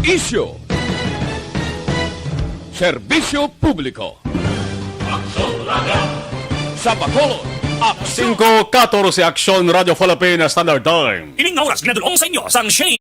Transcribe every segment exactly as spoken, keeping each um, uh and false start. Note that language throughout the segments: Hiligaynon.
Isyu. Serbisyo publiko. Sa Bacolod, Aksyon. Singko katorse, Aksyon, Radyo Philippines Standard Time. Ining nga oras ginadul-ong sa inyo sang Shane.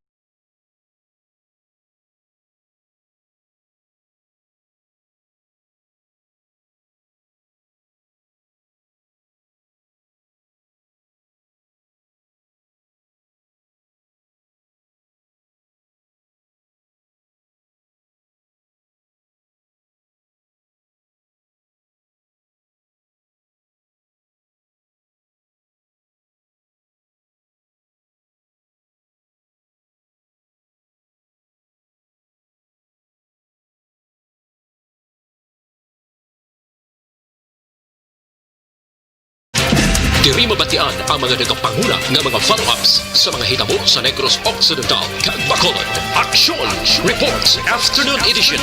Diri mabatian ang mga nagapanguna nga mga follow-ups sa mga hitabo sa Negros Occidental kag Bacolod. Action Reports Afternoon Edition.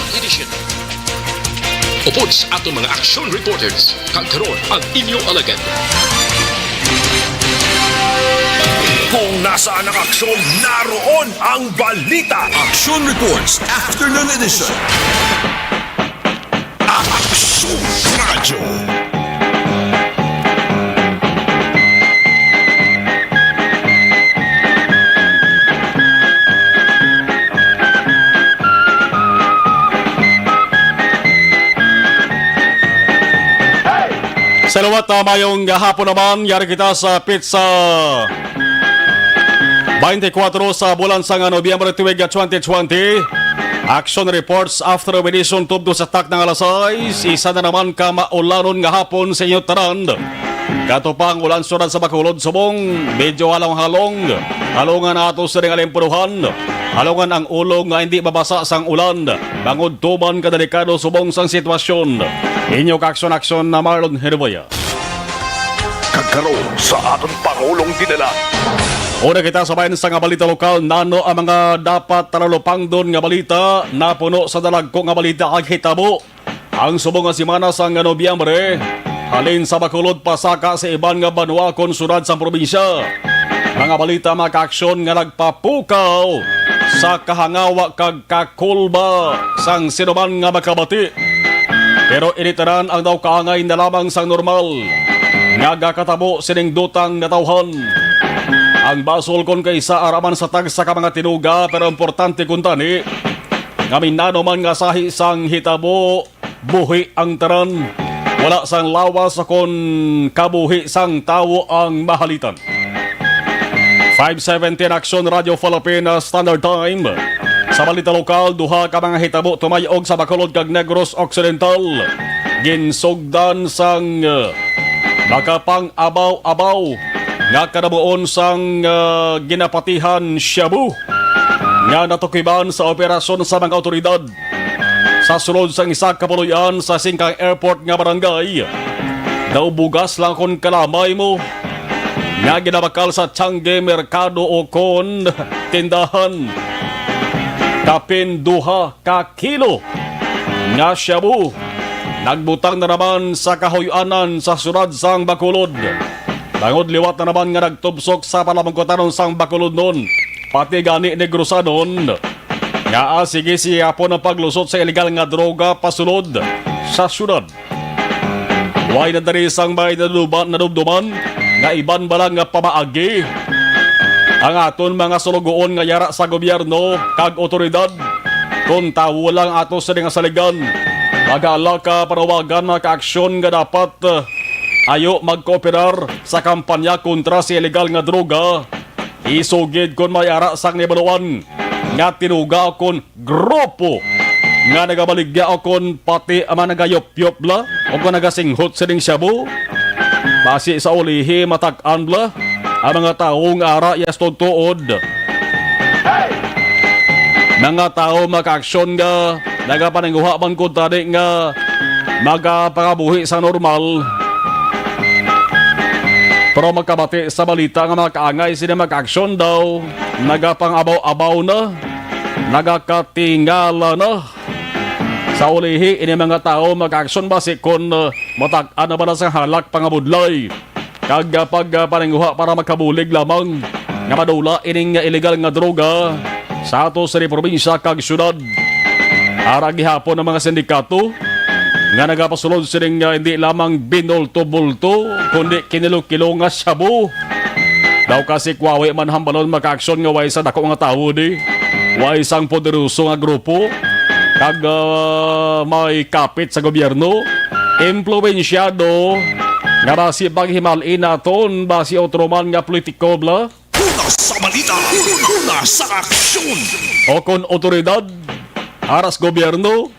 Upod sa aton mga action reporters, kag karon ang inyo alagad. Kung nasaan ang aksyon, naroon ang balita. Action Reports Afternoon Edition. Aksyon Radyo. Sa liwat, ah, mayong hapon naman, yari kita sa petsa twenty-four sa bulan sang Nobyembre tuig twenty twenty. Action reports after meditation tubto sa takna nga alas sais. Isa na naman ka maulanon nga hapon sa inyo tanan. Kato pa ang ulan sud sa Bacolod subong, medyo halong-halong. Halongan ato sa ring alimpuruhan. Halongan ang ulo nga hindi mabasa sang ulan. Bangod tuman ka delikado subong sang sitwasyon. Inyo ka aksyon-aksyon na Marlon Herboya. Kag karon sa aton pangulong dinala. Una kita sa bayan sa nga balita lokal, nano ang mga dapat talupangdon nga balita, napuno sa dalagko nga balita kag hitabo ang subong nga semana sang Nobyembre, halin sa Bacolod pasaka sa iban nga banwa kon syudad sang probinsya. Mga balita, mga kaaksyon nga nagpapukaw sa kahangawa kag kakulba sang sinuman nga makabati. Pero ini tanan ang daw kaangay na lamang sang normal nga gakatabo sining dutang natawhan. Ang basol kon kaysa araman sa tagsa ka mga tinuga, pero importante kuntani nga minano man nga sahi sang hitabo, buhi ang tanan. Wala sang lawas kon kabuhi sang tawo ang mahalitan. Five seventeen Action Radio Philippines Standard Time. Sa balita lokal, duha ka mga hitabo tumayog sa Bacolod kag Negros Occidental. Ginsugdan sang, uh, makapang-abaw-abaw nga kadamuon sang, uh, ginapatihan shabu nga natukiban sa operasyon sa mga awtoridad. Sa sulod sang isa ka puloy-an sa Singkang Airport nga barangay, daw bugas lang kon kalamay mo nga ginabakal sa Tiangge, merkado o kon tindahan. Kapin duha ka kilo nga shabu nagbutang na naman sa kahuy-anan sa syudad sang Bacolod. Bangod liwat na naman nga nagtubsok sa palamangkutanon sang Bacolodnon, pati gani Negrosanon, nga, ah, sige, sige gihapon ang paglusot sa iligal nga droga pasulod sa syudad. Way na diri sang may naduduman, nadumduman nga iban bala nga pamaagi ang aton mga sulugoon nga yara sa gobyerno kag awtoridad. Kon tawo lang ato sini nga saligan, mag-ala ka panawagan, mga kaaksyon nga dapat, uh, ayo magkooperar sa kampanya kontra sa iligal nga droga. Isugid kon may ara sang nahibaluan nga tinuga kon grupo nga nagabaligya o kon pati man nagayopyop la o kon nagasinghot sining shabu. Basi sa ulihi, matak-an la ang mga tawo nga ara iya sa tuod-tuod. Mga tawo, mga kaaksyon nga nagapaninguha man kuntani nga magapangabuhi sa normal. Pero magkabati sa balita nga mga kaangay sini, mga kaaksyon daw nagapang-abaw-abaw na, nagakatingala na. Sa ulihi, ini mga tawo, mga kaaksyon, basi kon, uh, matak-an na bala sa halak pangabudlay kag, uh, pag, uh, paninguha para makabulig lamang nga madula ining, uh, iligal nga droga. sa ato sa probinsya kag syudad. Ara gihapon ang mga sindikato nga nagapasulod sining, ah, hindi lamang binulto-bulto, kundi kinilo-kilo nga shabu. Daw kasi kwawi man hambalon makaaksyon nga way sa dako nga tawo di, way sang poderoso nga grupo, kag, ah, may kapit sa gobyerno, impluwensyado, nga basi paghimali naton, basi otro man nga politiko, bla. Una sa balita, una sa aksyon. O kon otoridad, aras gobyerno,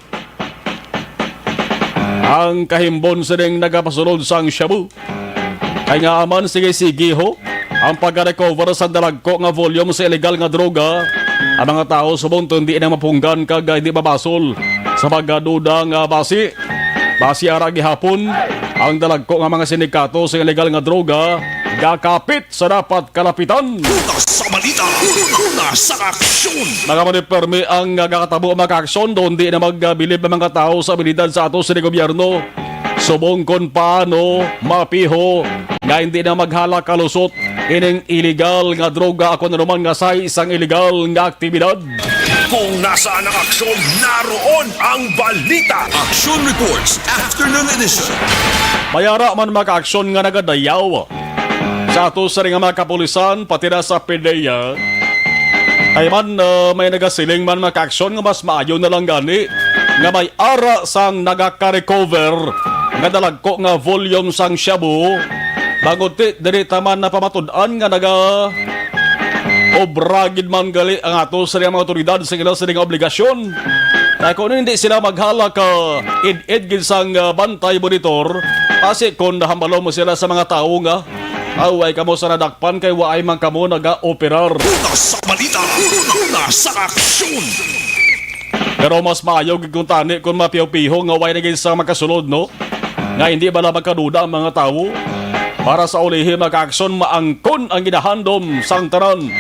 ang kahimbon sining nagapasulod sang shabu. Kay nga aman, sige-sige ho ang pagka-recover sa dalagko nga volume sa illegal nga droga. Ang mga tawo subong tundi na mapunggan kag hindi mabasol sa pagkaduda nga basi. Basi ara gihapon ang dalagko nga mga sindikato sa illegal nga droga gakapit sa dapat kalapitan. Una sa balita, una sa aksyon. Mga manipermi ang gakatabo makaaksyon, doon di na magbilib ang mga tawo sa abilidad sa ato sa gobyerno. Subong kon paano mapiho nga hindi na maghalak kalusot ining illegal nga droga, ako na naman nga sa isang illegal nga aktibidad. Kung nasaan ang aksyon, naroon ang balita. Action Reports, Afternoon Edition. May ara man makaaksyon nga nagadayaw sa ato sa ring mga kapulisan, pati na sa PDEA. Kay man, ah, may nagasiling man makaaksyon nga mas maayo na lang gani nga may ara sang nagaka-recover nga dalagko nga volume sang shabu, bangod ti diri ta man napamatud-an nga naga obra gid man gali ang ato sa mga awtoridad sa ila sa mga obligasyon. Kay kung hindi sila maghalak ka id-id gid sang, ah, bantay monitor, pasi kon nahambalon mo sila sa mga tawo nga, "Away kamo sa nadakpan kay waay man kamo naga-operar." Una sa balita, una sa aksyon. Pero mas maayo gid kung tani kung mapiho-piho nga way na gid sa makasulod, no? Nga hindi bala magkaduda ang mga tawo. Para sa ulihi, makaaksyon maangkon ang ginahandom sang tanan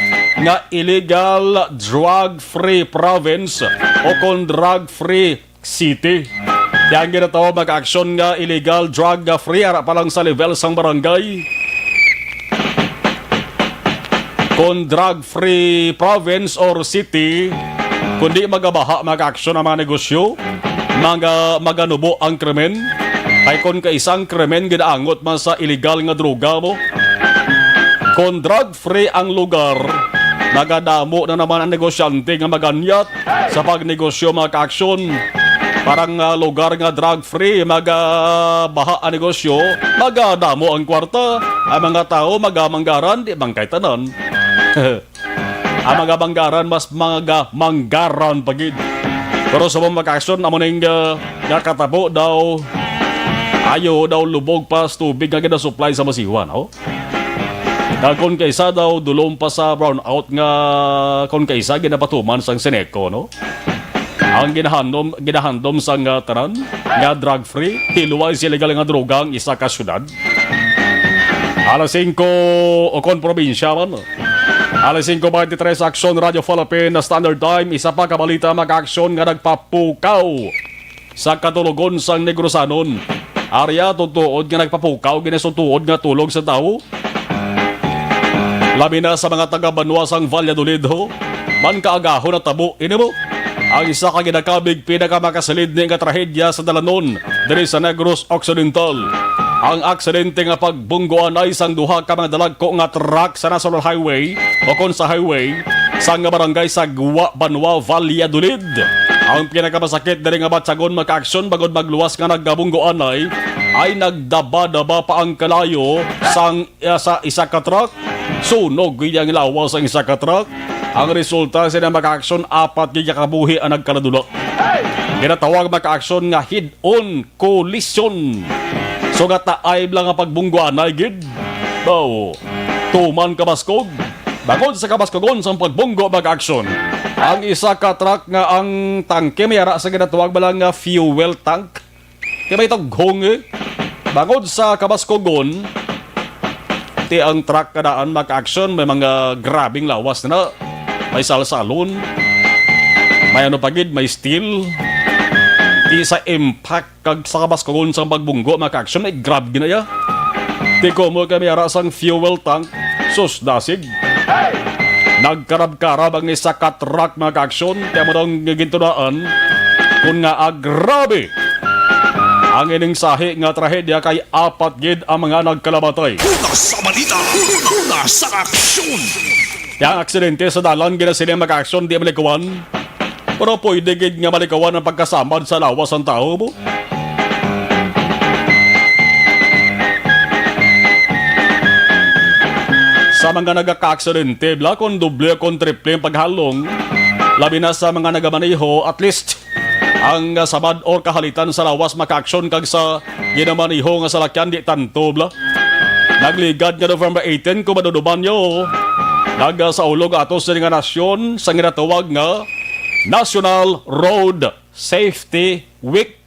nga illegal drug-free province o kon drug-free city. Kaya ang ginatawag makaaksyon nga illegal drug-free, ara pa lang sa level sang barangay. Kon drug-free province or city, kundi magabaha, makaaksyon ang mga negosyo, mga maganubo ang krimen. Kay kon kaisa ang krimen ginaangot man sa illegal nga droga mo, kon drug-free ang lugar, magadamo na naman ang negosyante nga maganyat sa pagnegosyo, makaaksyon. Parang, ah, lugar nga drug-free, magabaha ang negosyo, magadamo ang kwarta, ang mga tawo magamanggaran, di bangkay tanan. Ang mga banggaran, mas mga manggaran pa gid. Pero sa mga makaaksyon, amo ning, ah, nakatabo daw, ayo daw lubog pa sa tubig nga ginasupply sa masiwan, oh. Kag kon kaisa daw, dulom pa sa brownout nga kon kaisa ginapatuman sang Seneco, no? Ang ginahandom, ginahandom sang, ah, tanan nga drug-free, hiluway sa illegal nga droga ang isa ka syudad. Alas singko, o kon probinsya man. Alas singko beintitrés, Aksyon Radyo Philippine Standard Time, isa pa ka balita makaaksyon nga nagpapukaw sa katulogon sang Negrosanon. Area tutuod nga nagpapukaw ginasuntuod nga tulog sa tawo. Labi na sa mga taga-banwa sang Valladolid, ho. Man kaagahon natabo ini mo. Ang isa ka ginakabig pinakamakasalidni nga trahedya sa dalanon diri sa Negros Occidental. Ang aksidente nga pagbunggoanay sang duha ka mga dalagko nga truck sa National Highway o kon sa highway sang barangay sa Gua Banwa, Valladolid. Ang pinakamasakit diri nga batyagon makaaksyon bangod magluwas nga nagabunggoanay ay nagdaba-daba pa ang kalayo sang ah, sa isa ka truck. Sunog gid ang lawas sang isa ka truck. Ang resulta sina makaaksyon, apat gid ka kabuhi ang nagkaladula. Ginatawag makaaksyon nga head-on collision. So nga taay lang ang pagbunggoanay gid. Baw, tuman kabaskog. Bangod sa kabaskugon sang pagbunggo makaaksyon, ang isa ka truck nga ang tangke may ara sa ginatawag bala nga fuel tank. Kay may tughong, eh. Bangod sa kabaskugon, ti ang truck kadaan makaaksyon, may mga grabing lawas na. May salsalon. May ano pa gid, may steel. Ti sa impact kag sa kabaskugon sang pagbunggo makaaksyon, may grab gid na ya. Ti komo kay may ara sang fuel tank, sus, dasig. Nagkarab-karab ang isa ka truck, mga kaaksyon, kay amo daw ang gintunaan kon nga agrabe ang ining sahi nga trahedya kay apat gid ang mga nagkalamatay. Una sa balita, una sa aksyon. Kaya ang aksidente sa dalan ginasiling, mga kaaksyon, di malikuan. Pero pwede gid nga malikawan ang pagkasamad sa lawas sang tawo mo. Sa mga nagakaaksidente, bla, kung doble o kung triple ang paghalong, labi na sa mga nagamaneho, at least ang, ah, samad or kahalitan sa lawas makaaksyon kag sa ginamaneho nga salakyan di tanto, bla. Nagligad nga November eighteen, kung maduduman nyo, nagasaulog ato sa nga nasyon sa ginatawag nga National Road Safety Week.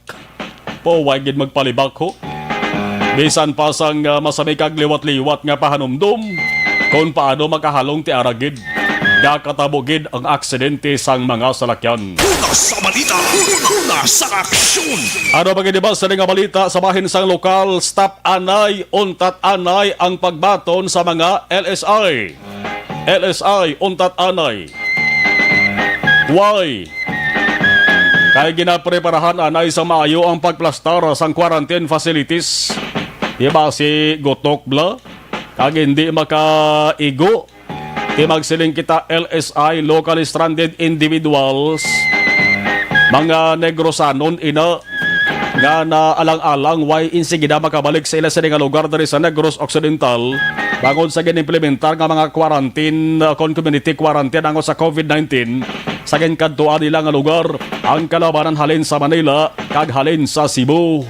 Po, way gid magpalibak, ho. Bisan pa sang, ah, masami kag liwat-liwat nga pahanumdom kon paano makahalong ti ara gid, gakatabo gid ang aksidente sang mga salakyan. Una sa balita, una sa aksyon. Ano pa gid ba sa nga balita sa bahin sang lokal? Stop anay, untat anay ang pagbaton sa mga L S I. L S I, untat anay. Why? Kay ginapreparahan anay sa maayo ang pagplastar sang quarantine facilities. Di ba si gutok, bla? Kag hindi makaigo. Di magsiling kita L S I, locally stranded individuals. Mga Negrosanon ina nga naalang-alang way insigida makabalik sa ila sini nga lugar diri sa Negros Occidental, bangod sa ginimplementar nga mga quarantine, uh, kon community quarantine angot sa covid nineteen sa ginkadtuan nila nga lugar. Ang kalabanan halin sa Manila kag halin sa Cebu.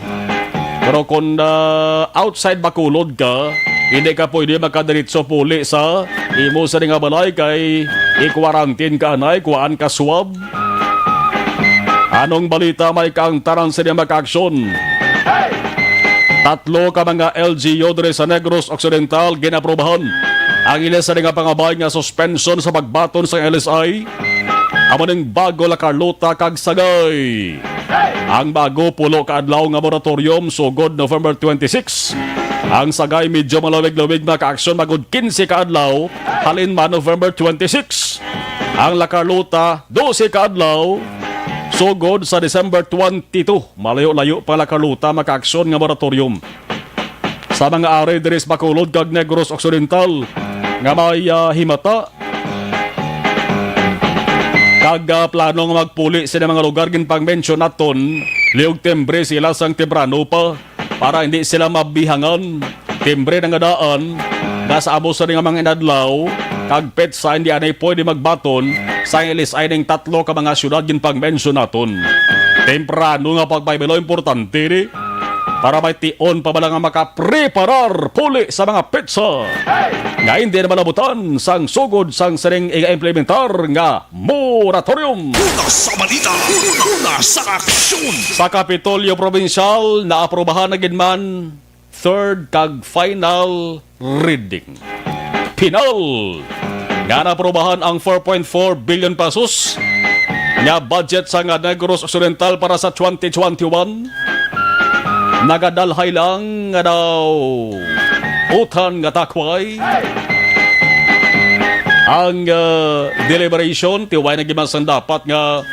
Pero kon, uh, outside Bacolod ka, hindi ka pwede makadiretso puli sa imo sini nga balay kay i-quarantine ka anay, kuhaan ka swab. Anong balita may kaangtaran sa mga kaaksyon? Tatlo ka mga L G U diri sa Negros Occidental ginaprobahan ang ila sa nga pangabay nga suspension sa pagbaton sa L S I. Amo ning Bago, La Carlota kag Sagay. Ang Bago, pulo ka adlaw nga moratorium sugod November twenty-six. Ang Sagay, medyo malawig-lawig na kaaksyon bangod quince ka adlaw halin man November twenty-six. Ang La Carlota, dose ka adlaw, sugod sa December twenty-two. Malayo-layo pa La Carlota makaaksyon nga moratorium. Sa mga ari diri sa Bacolod kag Negros Occidental nga may, ah, himata kag, ah, plano nga magpuli sa mga lugar ginpang-mention naton, liog timbre sila sang temprano pa. Para hindi sila mabihangan, timbre na nga daan nga sa amo sa nga mga inadlaw kag petsa hindi anay pwede magbaton sa L S I ning tatlo ka mga syudad ginpang-mention naton. Temprano nga pagpahibalo importante ni para may tion pa bala nga makapreparar puli sa mga petsa nga hindi na malabutan sang sugod sang sining iga-implementar nga moratorium. Una sa balita, una sa aksyon. Sa Kapitolyo Probinsyal, naaprubahan na gid man third kag final reading. Pinal nga naaprubahan ang four point four billion pesos nga budget sa nga Negros Occidental para sa twenty twenty-one. Nagadalhay lang nga daw utan nga takway ang, uh, deliberation, ti way na gimasang dapat nga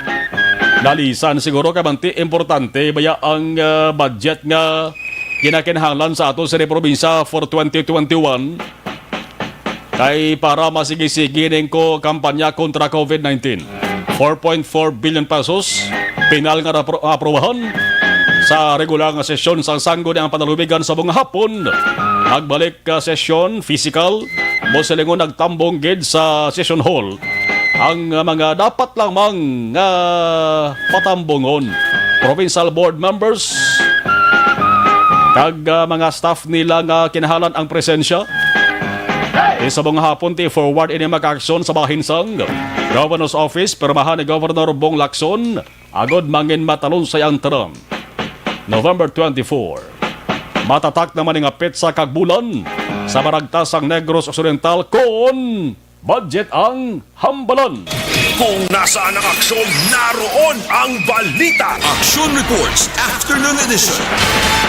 nalisan siguro, kay manti importante baya ang, uh, budget nga ginakinahanglan sa ato sa probinsya for twenty twenty-one. Kay para masigi-sigi ning ko kampanya kontra covid nineteen. Four point four billion pesos, pinal nga napro-, aprubahan sa regular nga sesyon sang Sangguniang Panalubigan sa mga hapon. Nagbalik ka sesyon, physical, mo silingon nagtambong gid sa session hall ang mga dapat lamang nga patambongon. Provincial board members, kag, ah, mga staff nila nga kinahanglan ang presensya. Isa mga hapon ti forward ini makaaksyon sa bahin sang Governor's Office, pirmahan ni Governor Bong Lacson, agod mangin matalunsay ang tanan. November twenty-four. Matatak naman nga petsa kag bulan sa Baragtas sang Negros Occidental kon budget ang hambalan. Kung nasaan ang aksyon, naroon ang balita. Action Reports, Afternoon Edition.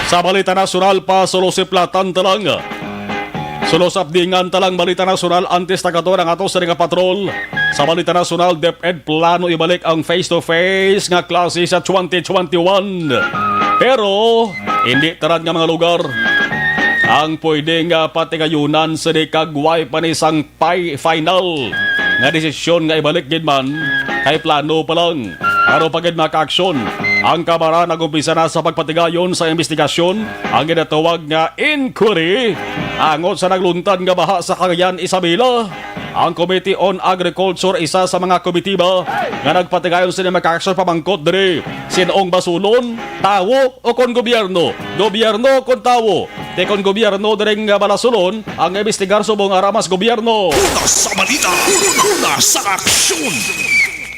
Sa balita nasyonal, pa Sulusiplatan talang Suno sa abdingan, talang balita nasyonal antes nakaton ang ato sa nga patrol. Sa balita nasyonal, DepEd plano ibalik ang face-to-face nga klase sa twenty twenty-one. Pero hindi tanan nga mga lugar ang pwede nga patigayunan sa di kagway pa ni sang pay final nga desisyon nga ibalik gid man kay plano pa lang. Klaro pa gid, mga kaaksyon, ang Kamara nag-umpisa na sa pagpatigayon sa investigasyon ang ginatawag nga inquiry angot sa nagluntad nga baha sa Cagayan, Isabela. Ang Committee on Agriculture, isa sa mga komitiba nga nagpatigayon sini, mga kaaksyon, pamangkot diri. Sin-ong basulon? Tawo o kon gobyerno? Gobyerno kon tawo? Te kon gobyerno diri nga balasulon ang imbestigar subong ara mas gobyerno. Una sa balita, una sa aksyon.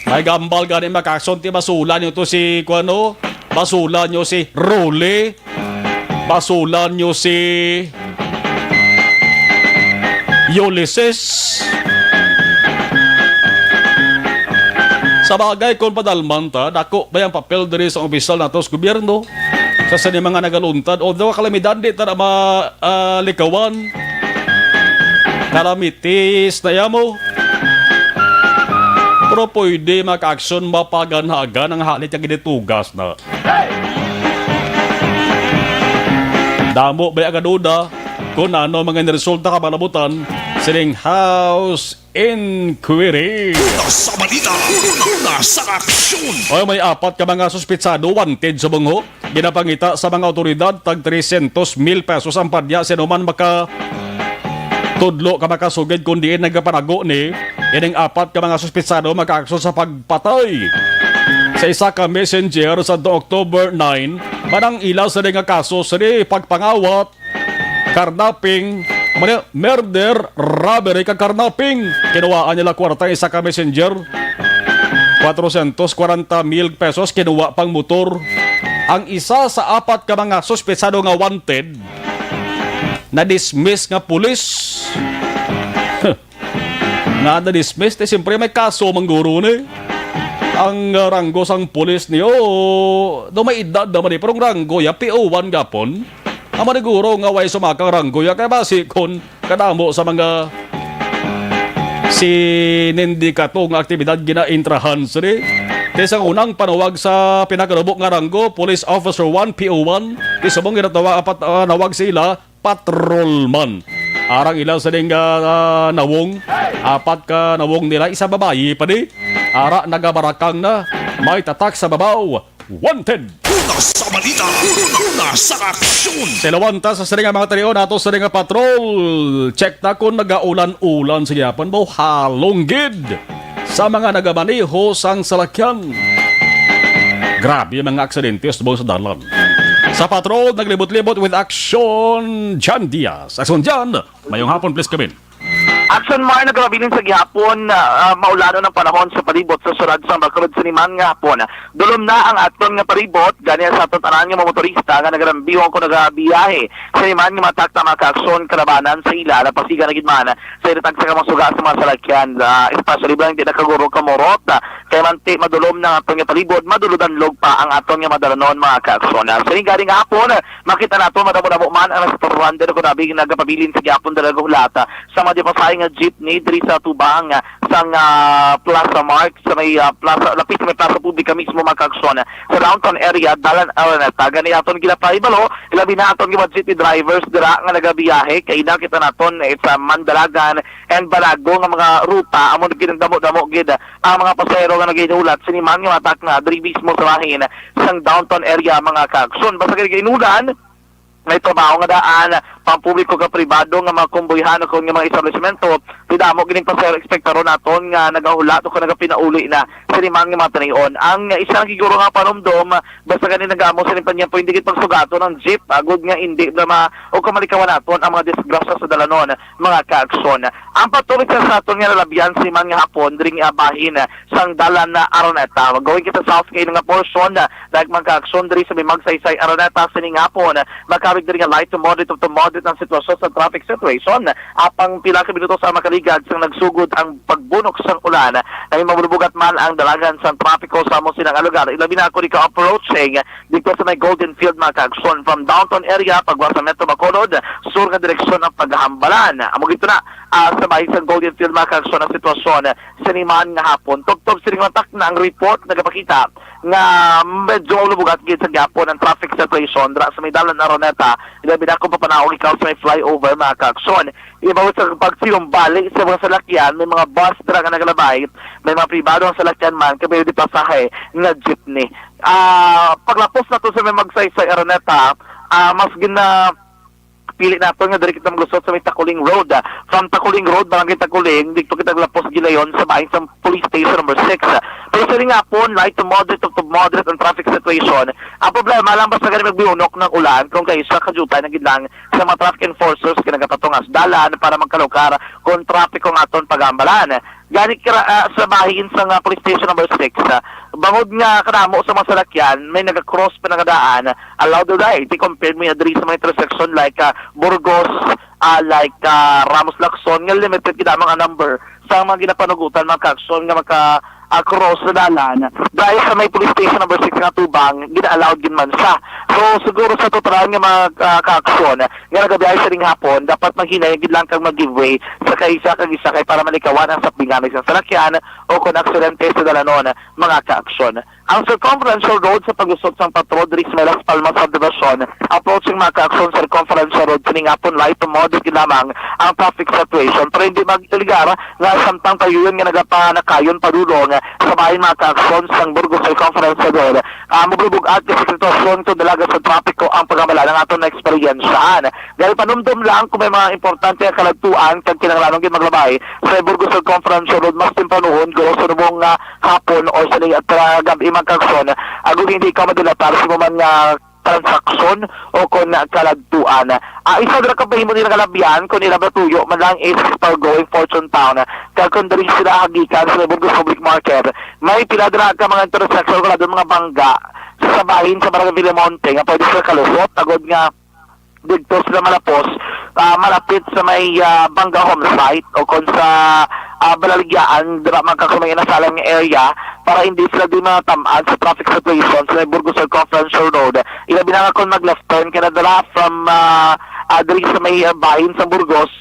May gambal gani, mga kaaksyon, ti basulan nyo to si, kuano, basulan nyo si Rolly, basulan nyo si Ulysses. Sa bagay, kung padalman ta, dako ba ang papel diri sa opisyal nato sa gobyerno? Sa sini mga nagaluntad, although kalamidad di ta na ma-, ah, likawan. Kalamitis na yamo. Pero pwede, mga kaaksyon, mapaganhagan ang halit nga ginitugas na. Damo ba ang duda kung ano mga resulta ka malabutan sining House Inquiry? Una sa balita, una sa aksyon. Oy, may apat ka mga suspitsado wanted sa bungho. Ginapangita sa mga awtoridad, tag trescientos mil pesos ang padya sa numan maka tudlo ka makasugid kon diin nagapanago ni ining apat ka mga suspitsado makaaksyon sa pagpatay sa isa ka messenger sa October nine, manang ila sa nga kaso sa pagpangawat, carnapping, mali, murder, robbery, kag carnapping. Kinuhaan nila kwarta ang isa ka messenger. Cuatrocientos cuarenta mil pesos, kinuha pang motor. Ang isa sa apat ka mga suspetsado nga wanted, na-dismiss nga pulis. Nga na-dismiss, te, siyempre may kaso mangguro ni. Ang, uh, ranggo sang pulis niyo, do may edad naman eh, pero ang ranggo ya, P O one gapon. Amo ni guro nga way sumakang ranggo ya, kaya basi kon kadamo sa mga sinindikato nga aktibidad ginaintrahan sini. Kay sa unang panawag sa pinakalubo nga ranggo, Police Officer one, P O one, kay subong ginatawa apat, ah, nawag sa ila, patrolman. Arang ila sining, ah, ah, nawong, apat ka nawong nila, isa babayi pa di. Ara nagabarakang na, may tatak sa babaw. Wanted. Una sa balita, una sa aksyon. Sa ilawanta sa sining nga mga talion, ato sining nga patrol. Check na kung nagaulan-ulan sa gihapon ba o halong gid sa mga nagamaneho sang salakyan. Grabe ang mga aksidente subong sa dalan. Sa patrol, naglibot-libot with action, Jan Diaz. Action Jan, mayong hapon, please come in. Action Mar, nagapabilin sa gihapon, ah, ah, maulanon ang panahon sa palibot sa syudad sa Bacolod sa niman nga hapon. Dulom na ang aton nga palibot, gani sa aton tanan nga mga motorista nga nagarambihon kung nagabiyahe sa niman nga mga takta, mga kaaksyon, kalabanan sa ila, napasigan na gid man sa ilatag sa kamasuga sa mga salakyan, ah, especially ba hindi nakaguro kamurot, ah, kay manti madulom na ang aton nga palibot, madulodanlog pa ang aton nga madalanon, mga kaaksyon. Ah, sining gani nga hapon, makita nato madamo-damo man ang nasa Torrande, kung abi nagapabilin sa gihapon dala hulata sa mga dipasahe nga jeepney diri sa tubang, ah, sang, ah, Plaza Mark, sa may, ah, plaza, lapit sa may plaza publika mismo, mga kaaksyon, sa downtown area, Dalan Araneta. Gani aton ginapahibalo, ilabi na aton nga mga jeepney drivers dira nga nagabiyahe, kay nakita naton it's, ah, Mandalagan and Balago nga mga ruta, amo na ginadamo-damo gid ang mga pasahero nga nagahinulat sini man nga matak na diri mismo sa bahin sang downtown area, mga kaaksyon. Basta gid ginulan, may trabaho nga daan, pampubliko ka pribado nga mga kumboyhan o kung nga mga establishmento, di damo gining pasahero ekspektaron naton nga nagahulat o kung nagapinauli na sini man nga mga tanion. Ang isa lang giguro nga panumdom, basta gani nagamo sa panyampo, hindi gid pagsugaton ang jeep, agod nga hindi na ma-, o kamalikawan naton ang mga disgrasya sa dalanon, mga kaaksyon. Ang patuloy sa, sa aton nga nalabyan sini man nga hapon, diri nga bahin, sang Dalan na Araneta. Going kita south kayo nga portion, ah, like mga kaaksyon diri sa may Magsaysay Araneta sining hapon, ah, makabig diri nga light to moderate to moderate ang sitwasyon sa traffic situation. Apang pila ka minutos ang makaligad sang nagsugod ang pagbunok sang ulan, nahimo malubugat man ang dalagan sang trapiko sa amo sina nga lugar. Ilabi na kung ikaw approaching dito sa may Golden Field, mga kaaksyon. From downtown area, pagwa sa Metro Bacolod, sur nga direksyon ang paghambalan. Amo gito na, ah, sa bahin sang Golden Field, mga kaaksyon, ang sitwasyon sini man nga hapon. Tubtob sini nga takna ang report nagapakita nga medyo lubugat gid sa gihapon ang traffic situation dira sa may dalan Araneta. Ilabi na kung papanaog ikaw sa may flyover, mga kaaksyon. Ibaw sa pagsinumbali sa mga salakyan, may mga bus dira nga nagalabay, may mga pribado ang salakyan man, kay may pasahe nga jeepney. Ah, paglapos nato sa may Magsaysay Araneta, ah, mas gina-, pili nato nga diri kita maglusot sa may Takuling Road. Ah, from Takuling Road, Barangay Takuling, dito kita maglapos gilayon sa bahin sa Police Station Number Six. Pero sa nga po, light to moderate, to moderate ang traffic situation. Ang problema lang, basta gani magbunok ang ulan, kung kaisa ka jutay na gid lang sa mga traffic enforcers nga nagapatungas dalan para magkalukar kung trapiko nga aton paghambalan. Gani kira, ah, sa bahin sa nga Police Station Number Six, ah, bangod nga kadamo sa mga salakyan, may naga-cross pa nga daan, allow the right, i-compare mo diri sa mga intersection like, ah, Burgos, ah, like, ah, Ramos Lacson, nga limited gid ang number sa mga ginapanugutan, mga kaaksyon nga maka, ah, cross sa dalan. Dahil sa may Police Station Number Six nga tubang, gina-allowed gid man siya. So, siguro sa totalan nga mga, ah, kaaksyon nga nagabiyahe sa ning hapon, dapat maghinay gid lang kag mag-give way sa kaisa kag isa kay para malikawan ang sapdingan sa salakyan o kung aksidente sa dalanon, mga kaaksyon. Ang Circumferential Road sa paglusot sang patrol diri sa may Las Palmas Subdivision, approaching mga kaaksyon Circumferential Road, sining hapon light to moderate gid lamang ang traffic situation, pero hindi magtiligar nga samtang payuyon nga nagapanakayon padulong sa bahin mga kaaksyon sang Burgos Circumferential Road. Ah, maglubog-at ka sa sitwasyon kung dalaga sa trapiko ang paghambalan ang aton na eksperyensyahan. Gani, panumdom lang kung may mga importante nga kaladtuan kag kinahanglanon gid maglabay sa Burgos Circumferential Road mas tempranuhon, guro sa nubong nga hapon or sa ligat nga gab-i, mga kaaksyon, agud hindi ikaw madelatar sa imo man nga transaksyon o kon kaladtuan. Ah, isa dira ka mahimo nila kalabyan kung ila matuyo man lang is for going Fortune Town. Kag kung diri sila hagikan sa Burgos Public Market, may pila dira ka mga intersection wala doon mga bangga sa bahin sa Barangay Villamonte nga pwede sila kalusot agud nga didto sila malapos, ah, malapit sa may, ah, Bangga home site o kon sa, ah, Balaligyaan, dira man ka sa may Inasalan nga area, para hindi sila di matam-an sa traffic situation sa may Burgos Circumferential Road. Ilabi na nga kung mag-left turn ka na dira from, ah, ah, diri sa may, ah, bahin sa Burgos,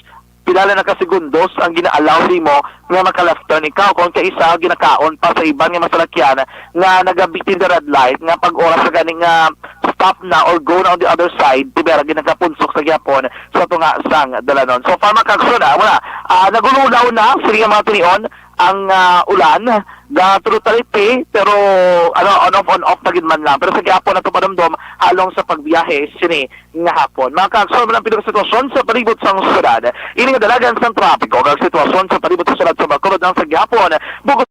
pila lang na ka segundos ang gina-allow nimo nga maka-left turn ikaw, kung kaisa ginakaon pa sa iban nga masalakyan nga nagabitin the red light, nga pag oras sa gani nga stop na or go na on the other side, tibera ginagapunsok sa gihapon sa tunga sang dalanon. So far, mga kaaksyon, ah, wala. Ah, nagululaw na, sige, mga tinion, ang, ah, ulan, ga tulo talipi, pero, ano, on off, on off na gid man lang. Pero sa gihapon, ato panumdom halong sa pagbiyahe sini nga hapon. Mga kaaksyon, man ang pinaka sitwasyon sa palibot sang syudad. Ini nga dalagan sang trapiko kag sitwasyon sa palibot sa syudad sa Bacolod ang sa gihapon. Bugos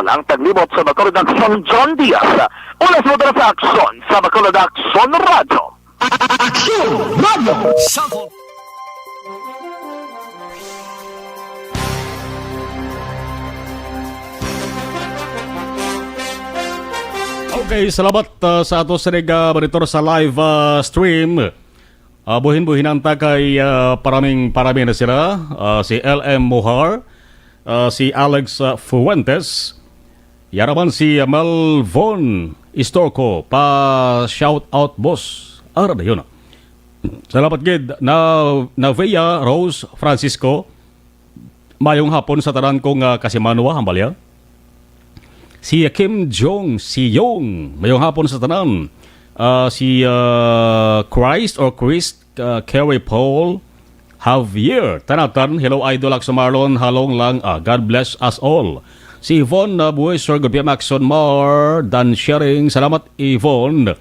Ang taglibot sa Bacolod Aksyon, John Diaz. Una sa motor sa aksyon sa Bacolod Aksyon Radyo. Aksyon Radyo. Cellphone. Okay, salamat, ah, sa ato sa nag, ah, monitor sa live, ah, stream. Ah, buhin-buhinan ta kay, ah, paraming, parami na sila. Ah, si L M Mohar, ah, si Alex, ah, Fuentes, yara man si Melvon Istorco, pa shout out, boss. Ara na yun, ah. Salamat gid na Navea Rose Francisco. Mayong hapon sa tanan kong, ah, kasimanwa, hambalya. Si Kim Jong Siyong, mayong hapon sa tanan. Ah, si, ah, Christ or Chris, ah, Kerry Paul Javier Tanatan, hello, Idol Axo Marlon, halong lang, ah, God bless us all. Si Yvonne, ah, Buesor, good P M Axon Mar, Dan Sharing, salamat, Yvonne.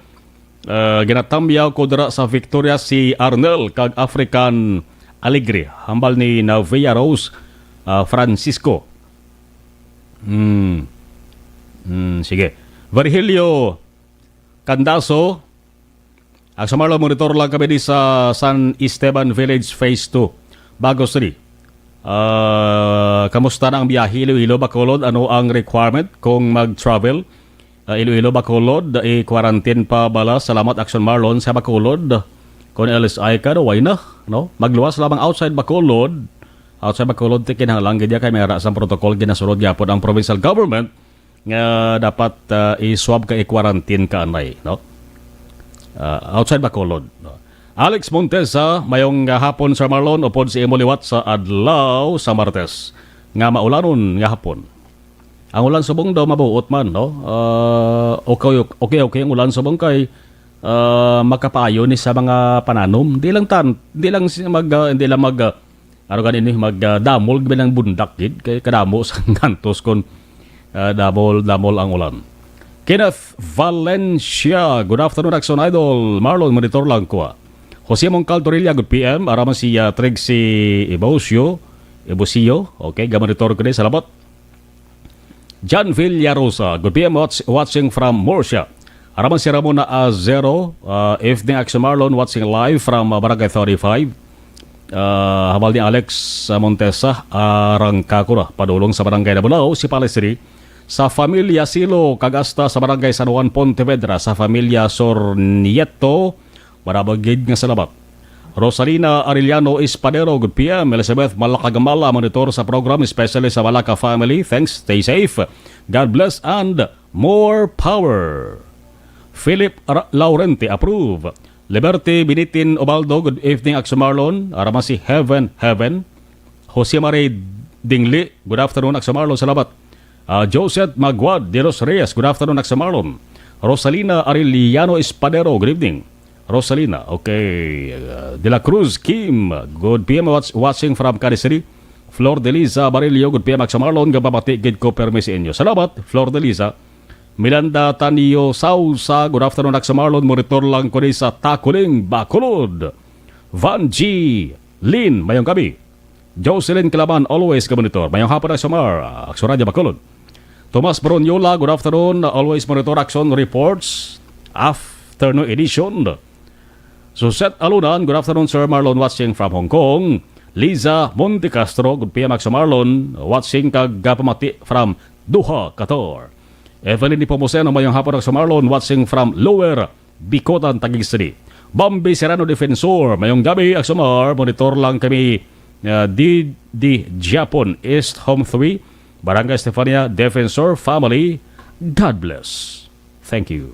Ah, ginatamyaw ko dira sa Victoria si Arnel kag African Alegre, hambal ni Navia Rose, ah, Francisco. Hmm. Hmm, sige. Virgilio Candaso, Action Marlon, monitor lang kami di sa San Esteban Village Phase two, Bago City. Ah, kamusta na ang biyahe Iloilo, Bacolod? Ano ang requirement kung mag-travel? Ah, Iloilo, Bacolod, i-quarantine pa bala? Salamat, Action Marlon, sa Bacolod. Kung L S I ka, no, why na, no? Magluwas lamang outside Bacolod. Outside Bacolod, ti kinahanglan gid ya kay may ara sang protocol ginasulod gyapon ang provincial government nga dapat, ah, i-swab ka, i-quarantine ka anay, no? Ah, outside Bacolod, no? Alex Montesa, mayong, ah, hapon, Sir Marlon, upod sa imo liwat sa adlaw sa Martes nga maulanon nga hapon. Ang ulan subong daw mabuot man, no? Ah, okay, okay, okay ang ulan subong kay, ah, makapaayo ni sa mga pananom. Di lang tan, di lang si-, mag, ah, di lang mag, ah, ano gani ni, mag, ah, damol gid ang bundak gid kay kadamo sa ngantos kon, ah, damol, damol ang ulan. Kenneth Valencia, good afternoon, Action Idol. Marlon, monitor lang ko, ah. Jose Mongcal Torilla, good P M. Araman si, ah, Trixie Ibosio, Ibosio. Okay, gamonitor ko din. Salamat. John Villarosa, good P M, watch-, watching from Murcia. Araman si Ramona Azero, ah, evening, Action Marlon, watching live from, ah, Barangay thirty-five. Ah, hambal ni Alex, ah, Montesa, arangka ko na padulong sa Barangay Nabunao, Sipali City, sa Familia Silo, kag hasta sa Barangay San Juan, Pontevedra, sa Familia Sornieto, marabagid nga salamat. Rosalina Arellano Espadero, good P M. Elizabeth Malakagamala, monitor sa program, especially sa Malaka family. Thanks, stay safe. God bless and more power. Philip Ra-, Laurente, approve. Liberty Binitin Obaldo, good evening, Action Marlon. Araman si Heaven, Heaven. Jose Marie Dingli, good afternoon, Action Marlon. Salamat. Ah, Joseph Maguad de los Reyes, good afternoon, Action Marlon. Rosalina Arellano Espadero, good evening. Rosalina, okay. Ah, De La Cruz Kim, good P M, watch-, watching from Cadiz City. Flor Delisa Barillo, good P M, Action Marlon, gapamati gid ko permi sa inyo. Salamat, Flor Delisa. Miranda Tanio Sausa, good afternoon, Action Marlon, monitor lang ko ni sa Taculing, Bacolod. Van G Lin, mayong gabi. Jocelyn Kalaban, always ka monitor. Mayong hapon, Action Mar, Action Radyo Bacolod. Tomas Bronyola, good afternoon, always monitor Action Reports, afternoon edition. Suset Alunan, good afternoon, Sir Marlon, watching from Hong Kong. Liza Montecastro, good P M, Action Marlon, watching kag gapamati from Doha, Qatar. Evelyn Nepomuceno, mayong hapon, Action Marlon, watching from Lower Bicotan, Taguig City. Bambi Serrano Defensor, mayong gabi, Action Mar, monitor lang kami, uh, di, di Japon, East Home three, Barangay Estefania, Defensor family. God bless. Thank you.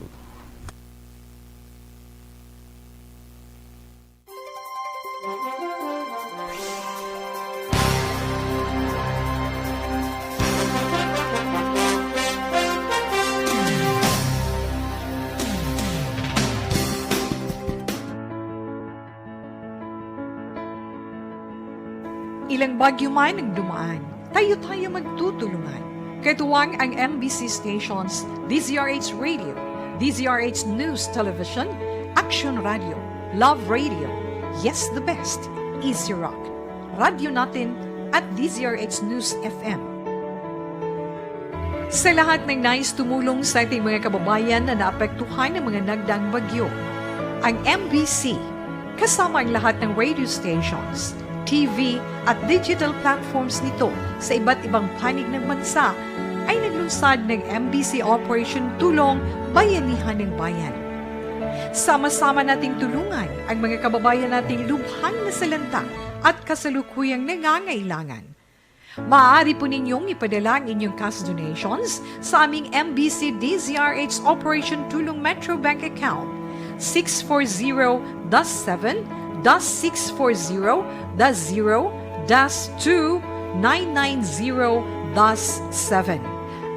Ilang bagyo man ang dumaan, tayo-tayo magtutulungan. Katuwang ang M B C stations, D Z R H Radio, D Z R H News Television, Action Radio, Love Radio, Yes the Best, Easy Rock, Radyo Natin, at D Z R H News F M. Sa lahat ng nais tumulong sa ating mga kababayan na naapektuhan ng mga nagdaang bagyo, ang M B C, kasama ang lahat ng radio stations, T V, at digital platforms nito sa iba't ibang panig ng bansa, ay naglunsad ng M B C Operation Tulong Bayanihan ng Bayan. Sama-sama nating tulungan ang mga kababayan nating lubhang nasalanta at kasalukuyang nangangailangan. Maaari po ninyong ipadala ang inyong cash donations sa aming M B C D Z R H Operation Tulong Metro Bank account, six four zero dash seven dash six four zero dash zero dash two nine nine zero dash seven.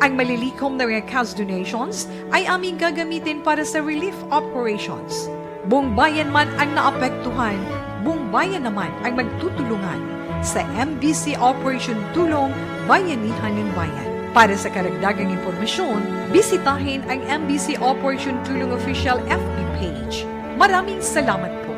Ang malilikom na mga cash donations ay aming gagamitin para sa relief operations. Buong bayan man ang naapektuhan, buong bayan naman ang magtutulungan sa M B C Operation Tulong Bayanihan ng Bayan. Para sa karagdagang impormasyon, bisitahin ang M B C Operation Tulong Official F B page. Maraming salamat po.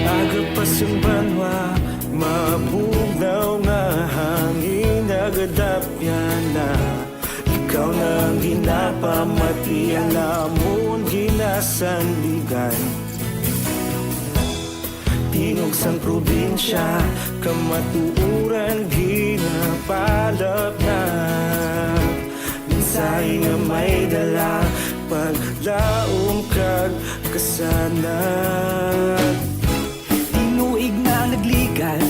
Aga pa sang banwa, mabugnaw nga hangin, nagadapyan na. Ikaw na ang ginapamati, ang amon ginasandigan. Tingog sang probinsya, kamatuoran ginapalapnap. Mensahe nga may dala, paglaom kag kasanag. Tinuig na nagligan,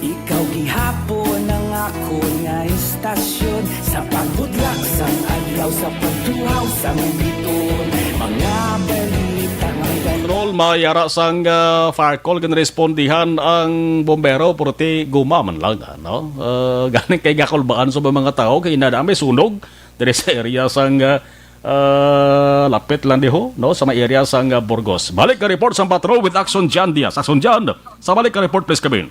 ikaw gihapon ang akon nga istasyon. Sa pagbudlak sang adlaw, sa pagtuhaw sang biton, mga balita may dala. Control, may ara sang, ah, fire call, ginrespondihan ang bombero, purti guma man lang, ah, no? Ah, ganing kay gakulbaan sa mga tawo, kay nadami sunog diri sa area sang, ah, ah, lapit lang diho, no, sa may area sang, ah, Burgos. Balik ka report sang patrol with Action John Diaz. Action John, sa balik ka report, please come in.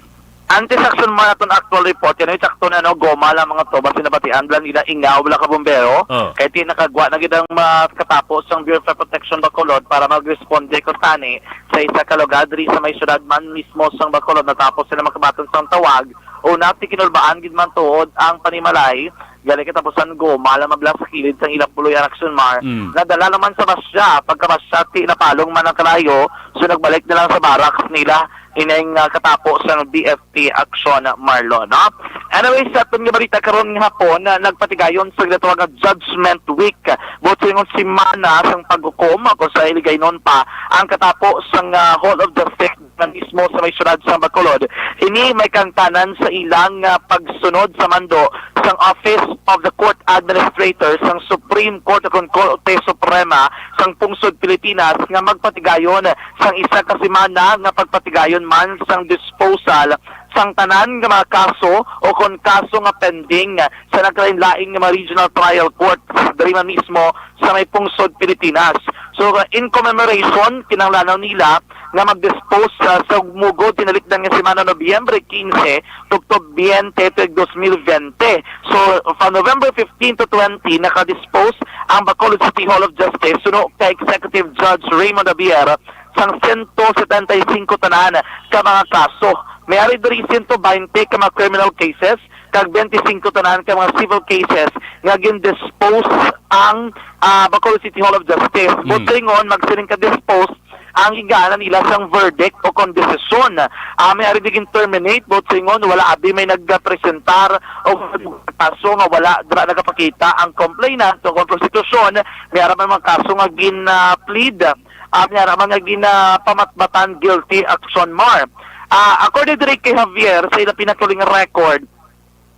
Antes Action Man, aton actual report, yan ay sakto na, no, goma lang mga to, basta nabatian lang nila, ingaw, wala ka bombero, Oh. kay ti nakagwa na gid ang mas katapos sang Bureau of Fire Protection Bacolod para mag-responde ko tani sa isa ka lugar diri sa may syudad man mismo sang Bacolod, natapos sila makabaton sang tawag una, ti kinulbaan gid man tuod ang panimalay, gali katapusan guma lang mablas kilid sang ilang puloy-an aksyon, Mar, Mm. nadala naman sa basya, pagkabasya ti napalong man ang kalayo, so nagbalik na lang sa barracks nila, ining, ah, katapo sang D F T aksyon, Marlon, no? Anyway, sa aton nga balita karon nga hapon, na nagpatigayon sa ginatawag nga Judgment Week, buot silingon semana sang paghukom, kung sa Hiligaynon pa, ang katapo sang, ah, Hall of Justice nga mismo sa may siyudad sa Bacolod. Ini may kaangtanan sa ilang, ah, pagsunod sa mando sang Office of the Court Administrator sang Supreme Court o kon Korte Suprema sang Pungsod Pilipinas nga magpatigayon sang isa ka semana nga pagpatigayon man sang disposal sang tanan nga mga kaso o kon kaso nga pending sa nagkalain-lain nga mga regional trial courts diri man mismo sa may pungsod Pilipinas. So, uh, in commemoration, kinahanglanon nila nga mag-dispose, uh, sa mugod tinalikdan nga semana, Nobyembre quince tubtob twenty, tuig dos mil bente. So, from November fifteen to twenty, naka-dispose ang Bacolod City Hall of Justice suno kay Executive Judge Raymond Javier sang sento setenta y cinco tanan ka mga kaso. May ari diri sento baynte ka mga criminal cases, kag bente singko tanan ka mga civil cases nga gin-dispose ang, ah, Bacolod City Hall of Justice. Mm. Buot silingon, magsiling ka dispose ang gingaana nila sang verdict o kon desisyon. Ah, may ari di gin-terminate, buot silingon, wala abi may nagpresentar o kaso nga wala dira nagapakita ang complainant o kon prosecution. May ara man mga kaso nga gin, ah, plead, ah, may ara man nga gin, ah, pamatbatan guilty aksyon, Mar. Ah, according diri kay Javier, sa ila pinakahuling record,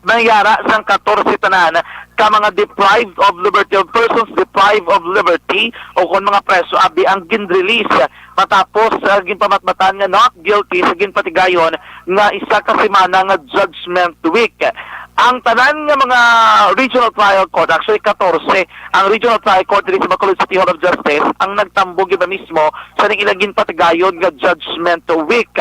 may ara sang katorse tanan ka mga deprived of liberty, or persons deprived of liberty, o kon mga preso abi ang gin-release matapos, ah, ginpamatbatan nga not guilty sa ginpatigayon nga isa ka semana nga Judgment Week. Ang tanan nga mga regional trial court, actually katorse, ang regional trial court diri sa Bacolod City Hall of Justice ang nagtambong iba mismo sa ning ilang ginpatigayon nga Judgment Week.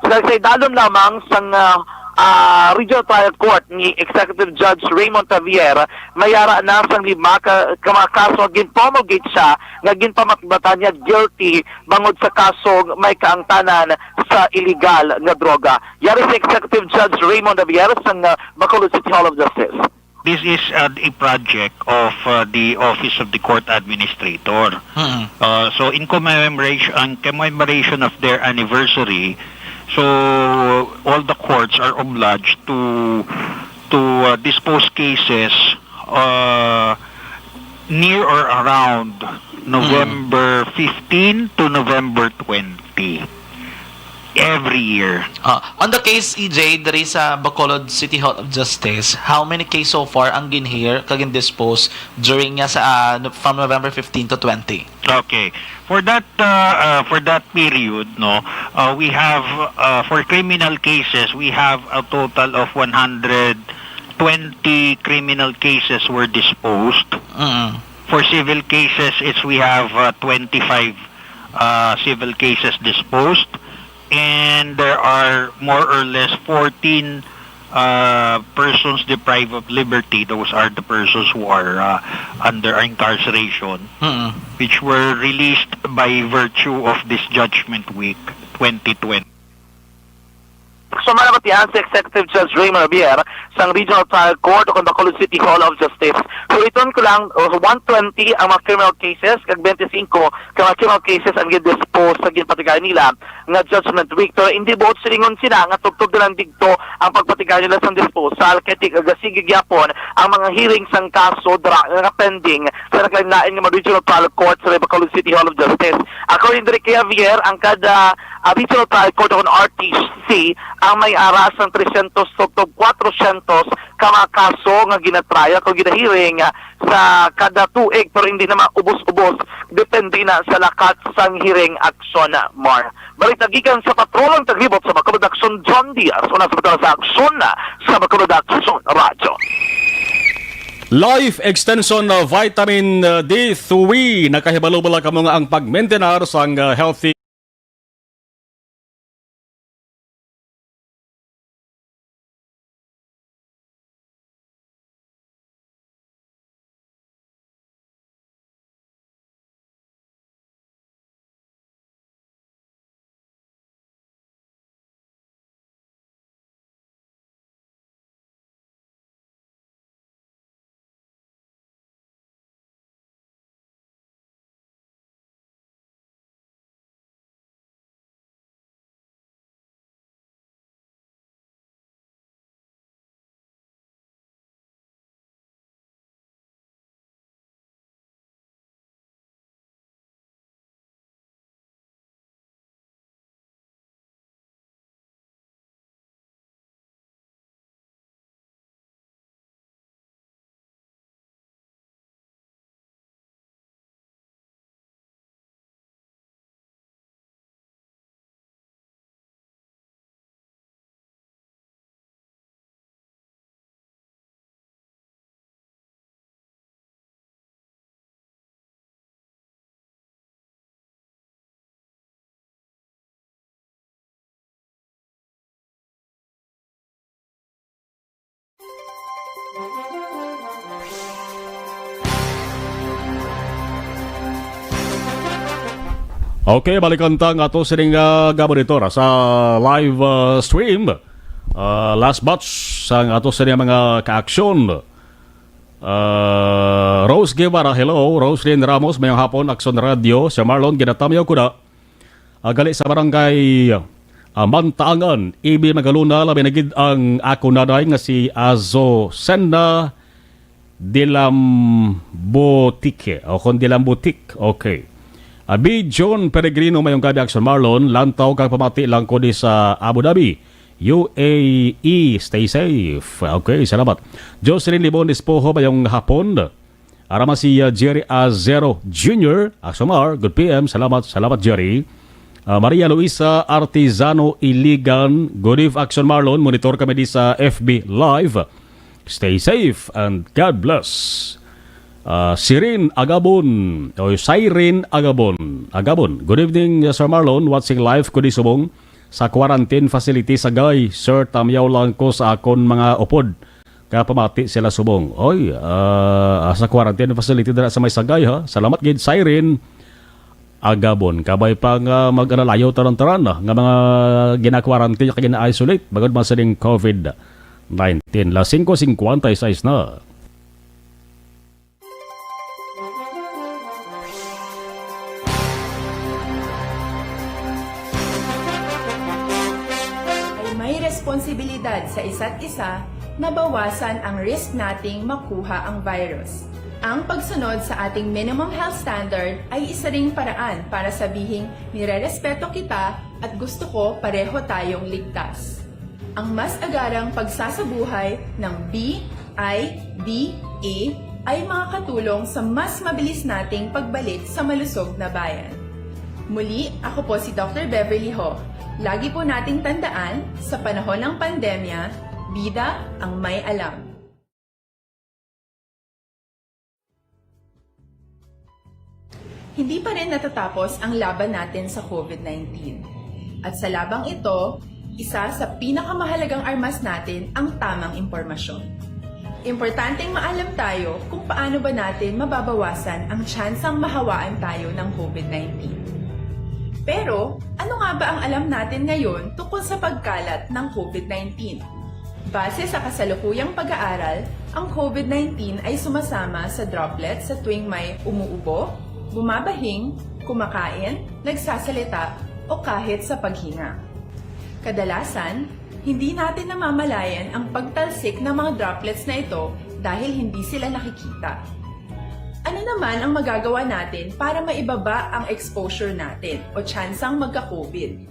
Sa, sa idalom lamang sang, ah, ah, Regional Trial Court ni Executive Judge Raymond Javier, may ara na sang lima ka, ka mga kaso nga gin-promulgate siya nga ginpamatbatan niya guilty bangod sa kasong may kaangtanan sa iligal nga droga. Yari si Executive Judge Raymond Javier sang, ah, Bacolod City Hall of Justice. This is, uh, a project of, uh, the Office of the Court Administrator. Mm. Uh, so in commemoration, in commemoration of their anniversary, so all the courts are obliged to, to, uh, dispose cases, uh, near or around Mm. November fifteen to November twenty. Every year. Ah, on the case, E J, diri sa Bacolod City Hall of Justice, how many case so far ang gin-hear kag gin-dispose during niya sa, ah, no-, from November fifteen to twenty? Okay. For that, uh, uh, for that period, no, uh, we have, uh, for criminal cases, we have a total of one hundred twenty criminal cases were disposed. Mm. For civil cases, it's, we have, uh, twenty-five, uh, civil cases disposed, and there are more or less fourteen, uh, persons deprived of liberty. Those are the persons who are, uh, under incarceration, Mm. which were released by virtue of this Judgment Week twenty twenty. Sumala batian si Executive Judge Raymond Javier sang Regional Trial Court o kon Bacolod City Hall of Justice. Suliton ko lang, uh, one twenty ang mga criminal cases, kag twenty-five ka mga criminal cases ang gin-dispose sa ginpatigayon nila nga Judgment Week. Pero hindi buot silingon sila nga tubtob na lang didto ang pagpatigayon nila sang disposal, kay ti-, gasige gyapon ang mga hearing sang kaso dira nga pending sa naglain-lain nga mga regional trial court sa Bacolod City Hall of Justice. According diri kay Javier, ang kada, ah, regional trial court o R T C ang may ara sang trescientos tubtob kwatrocientos ka mga kaso nga ginatrial o ginahearing, ah, sa kada tuig, pero hindi na maubos-ubos, depende na sa lakat sang hearing aksyon, Mar. Balita gikan sa Patrol ang taglibot sa Bacolod Aksyon, John Diaz, una sa Patrol sa Aksyon, sa Bacolod Aksyon Radyo. Life Extension, uh, Vitamin, uh, D three. Nakahibalo bala kamo nga ang pagmintinar sang, uh, healthy Okay, balikan ta ang ato sining, ah, gaboritor sa live, ah, stream. Ah, last batch sa ato sining mga kaaksyon. Ah, Rose Guevara, hello. Roslyn Ramos, mayong hapon, Aksyon Radio. Sir Marlon, ginatamyaw ko na. Ah, gali sa barangay, ah, Mantaangan, Ibi Magalona, labi na gid ang ako nanay nga si Azucena Dilambotique, o kon Dilambutik. Okay. Abi John Peregrino, mayong gabi, Aksyon Marlon, lantaw kag pamati lang ko di sa Abu Dhabi, U A E. Stay safe. Okay, salamat. Jocelyn Libon Espojo, mayong hapon. Arama si, uh, Jerry Azero Junior, Aksyon Mar, good P M. Salamat, salamat, Jerry. Uh, Maria Luisa Artizano Iligan, good eve, Aksyon Marlon. Monitor kami di sa F B Live. Stay safe and God bless. Uh, Sirin Agabon, o Siren Agabon. Agabon, good evening, uh, Sir Marlon. Watching live ko di subong sa quarantine facility sa Sagay. Sir, tamyaw lang ko sa akon mga upod. Kaya pamati sila subong. Oy, ah, sa quarantine facility dira sa may Sagay, ha. Salamat gid, Siren Agabon. Kabay pa nga mag-alalayo taran-taran, ah, nga mga gina-quarantine kag gina-isolate bangod man sining covid nineteen. Las singko singkwenta y seis na. Ay may responsibilidad sa isa't isa na bawasan ang risk nating makuha ang virus. Ang pagsunod sa ating minimum health standard ay isa ring paraan para sabihing nirerespeto kita at gusto ko pareho tayong ligtas. Ang mas agarang pagsasabuhay ng B I D A ay makakatulong sa mas mabilis nating pagbalik sa malusog na bayan. Muli, ako po si Doctor Beverly Ho. Lagi po nating tandaan, sa panahon ng pandemya, bida ang may alam. Hindi pa rin natatapos ang laban natin sa covid nineteen. At sa labang ito, isa sa pinakamahalagang armas natin ang tamang impormasyon. Importanteng maalam tayo kung paano ba natin mababawasan ang tsansang mahawaan tayo ng covid nineteen. Pero, ano nga ba ang alam natin ngayon tungkol sa pagkalat ng covid nineteen? Base sa kasalukuyang pag-aaral, ang covid nineteen ay sumasama sa droplets sa tuwing may umuubo, bumabahing, kumakain, nagsasalita, o kahit sa paghinga. Kadalasan, hindi natin namamalayan ang pagtalsik ng mga droplets na ito dahil hindi sila nakikita. Ano naman ang magagawa natin para maibaba ang exposure natin o tsansang magka-covid?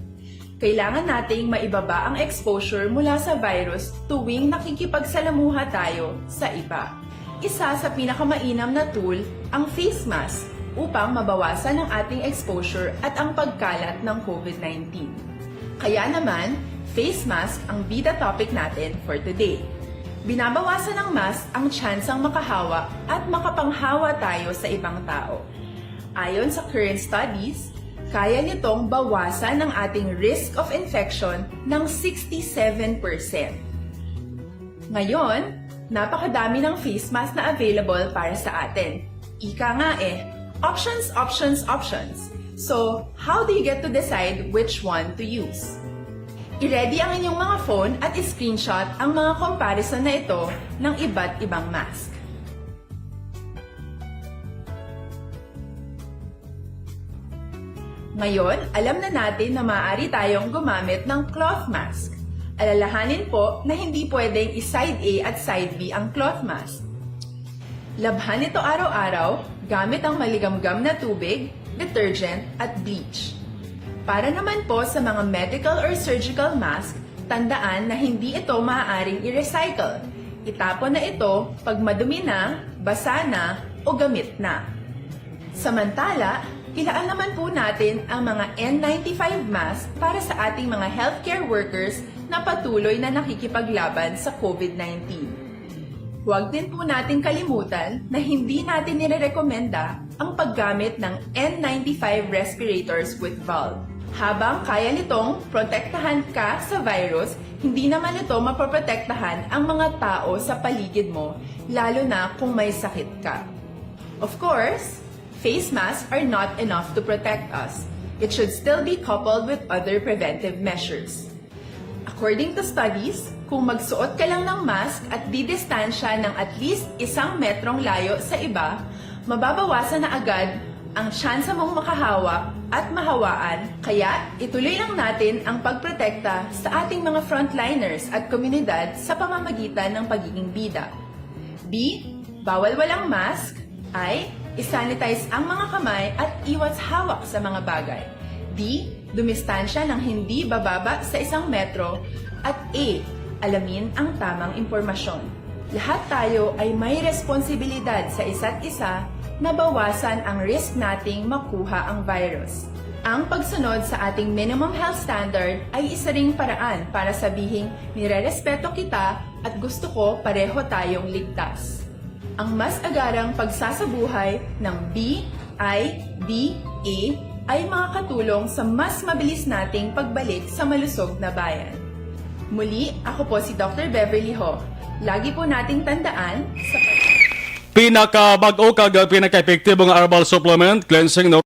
Kailangan nating maibaba ang exposure mula sa virus tuwing nakikipagsalamuha tayo sa iba. Isa sa pinakamainam na tool ang face mask upang mabawasan ang ating exposure at ang pagkalat ng covid nineteen. Kaya naman, face mask ang bida topic natin for today. Binabawasan ng mask ang tsansang makahawa at makapanghawa tayo sa ibang tao. Ayon sa current studies, kaya nitong bawasan ang ating risk of infection ng sixty-seven percent. Ngayon, napakadami ng face mask na available para sa atin. Ika nga eh, options, options, options. So, how do you get to decide which one to use? I-ready ang inyong mga phone at i-screenshot ang mga comparison na ito ng iba't ibang mask. Ngayon, alam na natin na maaari tayong gumamit ng cloth mask. Alalahanin po na hindi pwedeng i-side A at side B ang cloth mask. Labhan ito araw-araw gamit ang maligamgam na tubig, detergent, at bleach. Para naman po sa mga medical or surgical mask, tandaan na hindi ito maaaring i-recycle. Itapon na ito pag madumi na, basa na, o gamit na. Samantala, ilaan naman po natin ang mga N ninety-five mask para sa ating mga healthcare workers na patuloy na nakikipaglaban sa covid nineteen. Huwag din po natin kalimutan na hindi natin nirerekomenda ang paggamit ng N ninety-five respirators with valve. Habang kaya nitong protektahan ka sa virus, hindi naman ito mapoprotektahan ang mga tao sa paligid mo, lalo na kung may sakit ka. Of course, face masks are not enough to protect us. It should still be coupled with other preventive measures. According to studies, kung magsuot ka lang ng mask at didistansya ng at least isang metrong layo sa iba, mababawasan na agad ang tsansa mong makahawak at mahawaan. Kaya, ituloy lang natin ang pagprotekta sa ating mga frontliners at komunidad sa pamamagitan ng pagiging bida. B, bawal walang mask. I, isanitize ang mga kamay at iwas hawak sa mga bagay. D, dumistansya ng hindi bababa sa isang metro. At E, alamin ang tamang impormasyon. Lahat tayo ay may responsibilidad sa isa't isa na bawasan ang risk nating makuha ang virus. Ang pagsunod sa ating minimum health standard ay isa ring paraan para sabihing nirerespeto kita at gusto ko pareho tayong ligtas. Ang mas agarang pagsasabuhay ng B I D A ay makakatulong sa mas mabilis nating pagbalik sa malusog na bayan. Muli, ako po si Doctor Beverly Ho. Lagi po nating tandaan sa pag- Pinakabag-o kag pinakaepektibo nga herbal supplement, cleansing, no?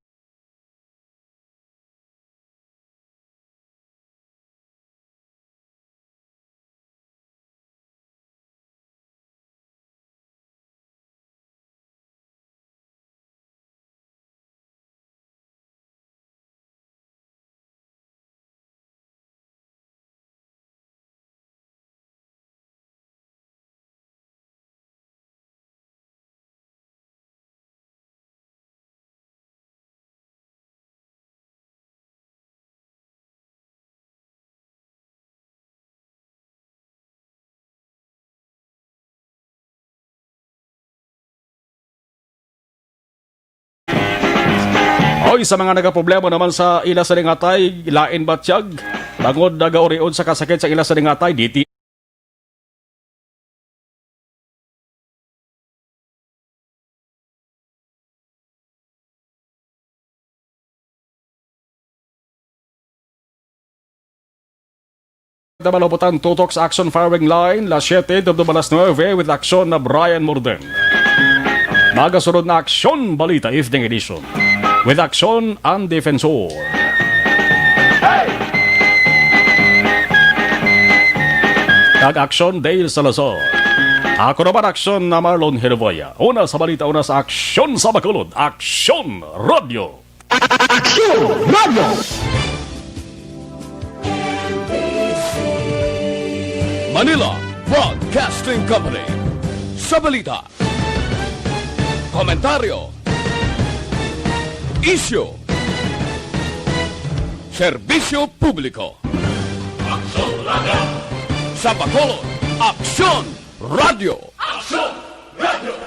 Oy, sa mga nagaproblema naman sa ila sa dingatay, lain batyag, bangod nagaurion sa kasakit sa ila sa dingatay, D T Tabaluputan tutok sa Aksyon Firing Line, las siete tubtob alas nuebe, with aksyon na Brian Morden. Magasunod na Aksyon Balita Evening Edition with aksyon ang Defensor. Kag aksyon Dale Salazar. Ako naman aksyon na Marlon Herboya. Una sa balita, una sa aksyon sa Bacolod, Aksyon Radyo. Aksyon Radyo. Manila Broadcasting Company. Sa balita, komentaryo, isyu, serbisyo publiko. Aksyon Radyo. Sa Bacolod, Aksyon Radyo. Aksyon Radyo.